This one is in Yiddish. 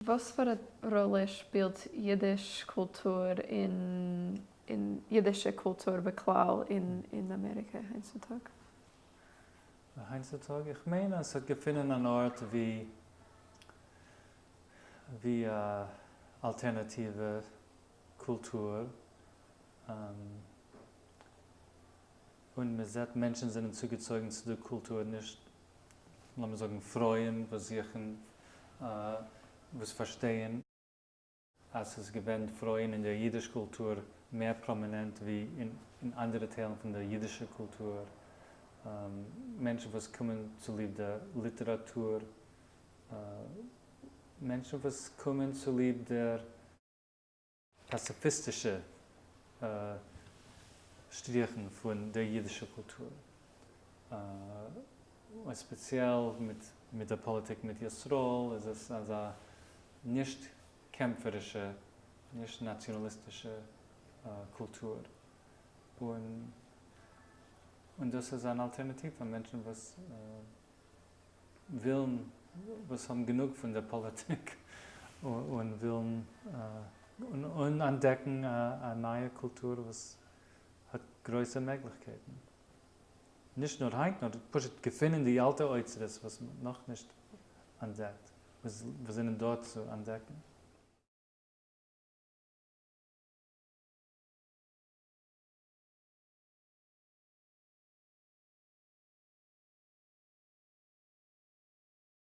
וואס פאר א ראלע שפילט אידיש קולטור אין אין אידישע קולטור בכלל אין אין אמעריקע היינט צו טאג? היינט צו טאג? איך מיין אז ס'האט געפונען אן ארט ווי ווי א אלטערנאטיווע קולטור, און מען זעט מענטשן זענען צוגעצויגן צו די קולטור נישט לאמיר זאגן פרויען וואס זוכן וואס פארשטייען אז ס'איז געווען פרויען אין דער אידיש קולטור מער פראמינענט ווי אין אנדערע טיילן פון דער אידישער קולטור, מענטשן וואס קומען צוליב דער ליטעראטור, מענטשן וואס קומען צוליב דער פאציפיסטישע שטריכן פון דער אידישער קולטור, און ספעציעל מיט דער פאליטיק מיט ישראל איז עס אזא נישט קעמפערישע, נישט נאציאנאליסטישע קולטור, און דאס איז אן אלטערנאטיוו פאר מענטשן וואס ווילן, וואס האבן גענוג פון דער פאליטיק און ווילן און אנטדעקן א נייע קולטור וואס האט גרויסע מעגליכקייטן. נישט נאר היינט, נאר פשוט געפינען די אלטע אוצרות וואס מ'האט נאכנישט אנטדעקט, וואס זענען דא צו אנטדעקן.